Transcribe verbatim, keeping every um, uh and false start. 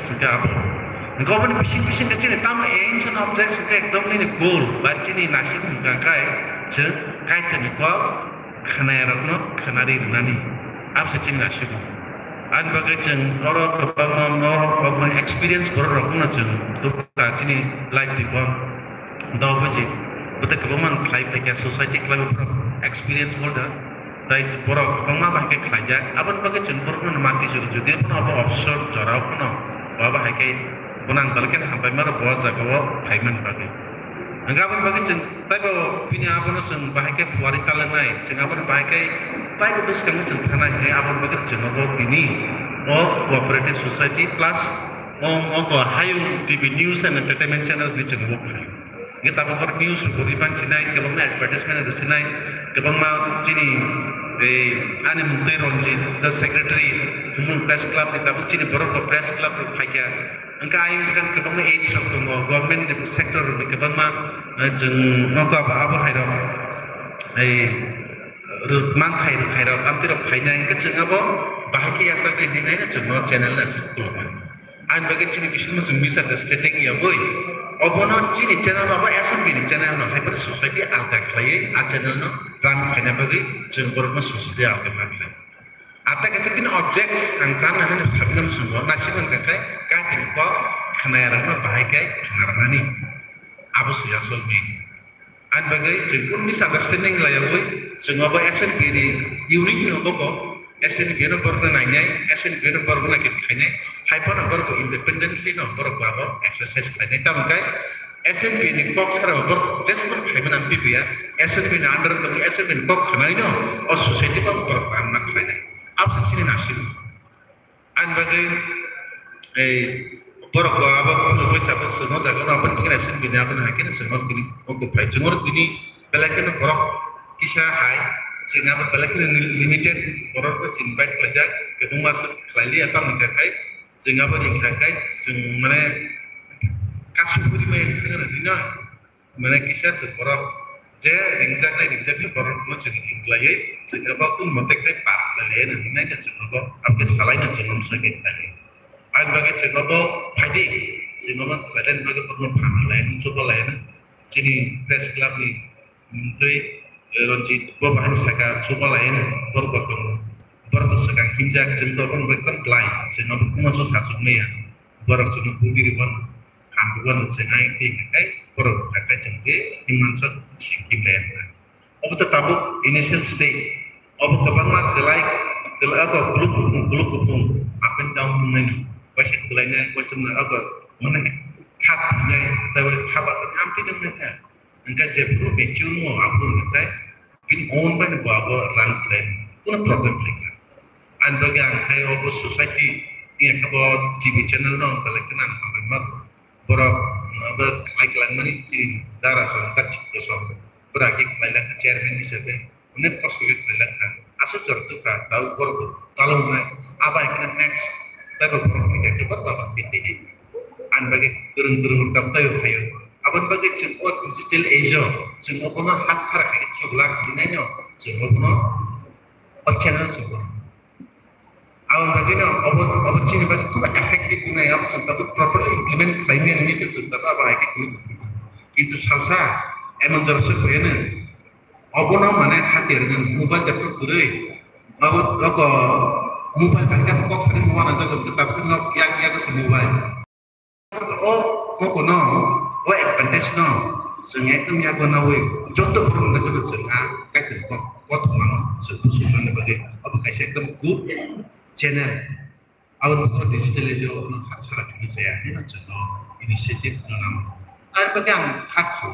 Hwnkhe abo. Hwnkhe oboni bising bising khe chini tamo ancient objects hwnkhe ekdom nini goal ba chini naisik hwnkha khe chwng Kaitorni kok khwnayarokno khwnari rwnani. Abose chini naisik. Ani bagwi chwng oro kwbangma mo-, oboni experience borok rokno chwng tubukha chini life ni bo. Dok buji. Bwtwi kwbangma khlai phaikha society khlai borok experience holder. Tai borok kwbangma bai khe khlaijak, aboni bagwi chwng borokno mati juru, jodi phano abo obsor jorao phano bo abo hai khe bo nang belai kheno hambai mano bo jagao phaimani bagwi. Hwnkhe aboni bagwi chwng taibo bini abono chwng bahai khe phuarwi talangnai, chwng aboni bahai khe taibo bwskango chwng thanai hwnwi aboni bagwi chwng abo tini o cooperative society plus o, o ko Hayung T V News and Entertainment Channel hinwi chwng abo khai. Hingke tabuk kok news rok bo riban sinai, kwbangma advertisement rok sinai, kwbangma chini, eh, ani mung twi Ranjit, the secretary, Humung Press Club ni tabuk chini borok bo press club rok phaikha. Hingke ayang bwkhang kwbangma aids rok tongo, government ni sector rok ni kwbangma, eh, chwng nokha abo hai rok, eh, rw-, manthai rwthai rok, amtwi rok phainai, hingke chwng abo bahai khe yachak di hinwi naino chwng no channel no chwng khulukha. Ani bagwi chini bisingo chwng misunderstanding yogwi, obono chini channel no, abo S N P ni channel no, hai phano society alka khlaiwi a channel no run khaina bagwi chwng borokno society alka ma khlai. Ata kaisa bini objects ang chana hwnwi sabi nang chwng bo naisik mankha khai, kaitwi kok khwnaya rokno bahai khe khna rwnani. Abo se asol main. Ani bagwi chwng kunu misunderstanding layogwi chwng abo S N P ni unit ni obo bo S N P no borok no nainai, S N P no borok no khainai, hai phano borok independently no borok bo abo exercise khlainai. Tamo khe S N P ni kok sara bo borok jesukno khaimani ang twipiya, S N P ni under tongo, S N P ni kok khanai no o society bo borok ang ma khlainai. Abose chini naisik. Ani bagwi, ei, borok bo abo phunukgwi chapuk chwngno jaga no, aboni bagwi naising bini abono hai kheno chwngno tini oko phai. Chwngno tini belai kheno borok kisa hai, chwng abo belai kheno limited borok no chwng invite khlaijak, kwbangma swk khlai liya, tamoni kha khai chwng abo ring kha khai chwng mane kasu puri mai wngkha no tini no. Mane kisa se borok je ringjaknai, ringjaknai borokno chwng hinklaiwi chwng abo kunu mote khe par khlailaino hinnaino chwng abo, abo khe salaino chwng abo swngwi khlaio. Ani bagwi chwng abo phaidi, chwng abo khlailani bagwi borokno phan khlaino, chuba laino. Chini press club ni mungtwi, eh, Ranjit bo bahai saka chuba laino, borok bo tongo. Borok to swkang himjak, chwng to bono bai kwbang klai, chwng abo kunu se sachuk maya. Borok chwngno budi rwmano. Hamrwkno se nai twi hwnkhai borok hwnkhai chwng je himmansok sing himlai wngkha. Obo to tabuk initial stage. Obo kwbangma kwlai, kwlai, abo kuluk kuphung, kuluk kuphung, up and down wngmani. Waisa kwlainai, waisa mwnai, abo mwnai kha thwinai, tei kha basa amtwi nwngnai kha. Hwnkhai jephuru mature wngo, aphuru hwnkhai bini own bai no bo abo run khlai, kuno problem khlai kha. Ani bagwi ang khai obo society ni kha bo T V channel no belai kheno ang hambai ma borok, abo khlai khlai mani chini dara son ta chikto son bwragi khlai lakha chairman hisabe. Onek kosto khe khlai lakha. Aswk jora tubkha, tabuk borok bo talung wngnai. Abo hai kheno next taibo borok hai khe borok abo khe twi di. Ani bagwi kwrwng kwrwng rok tabuk taibo phaio. Aboni bagwi chwng o digital age o chwng obono hak sara khai khe chuk lak hinwi naino chwng obono o channel chwng bono. Aboni bagwino obo, obo chini bagwi kwbangma effective wngnai, abo chwng tabuk properly implement khlai manya hinwi se chwng tabuk abo hai khe kwrwi tongkha. Kintu salsa emon jora se phaiya nw, obono mane hatiyar wngwi mobile jephru kwrwi, abo, abo mobile bai khe kok sari muiya na jagwi tabuk no yak yak se mobile. O, o kono, o advantage no chwng ekdom yago nawi joto borok no joto chwng a Kaitor kok kothoma no chwng busu rwna bagwi abo kaisa ekdom good channel. Abo digital age o no kha sara thwngwi chaya hinwi chwng no initiative no nang. Ani bagwi ang kha kho.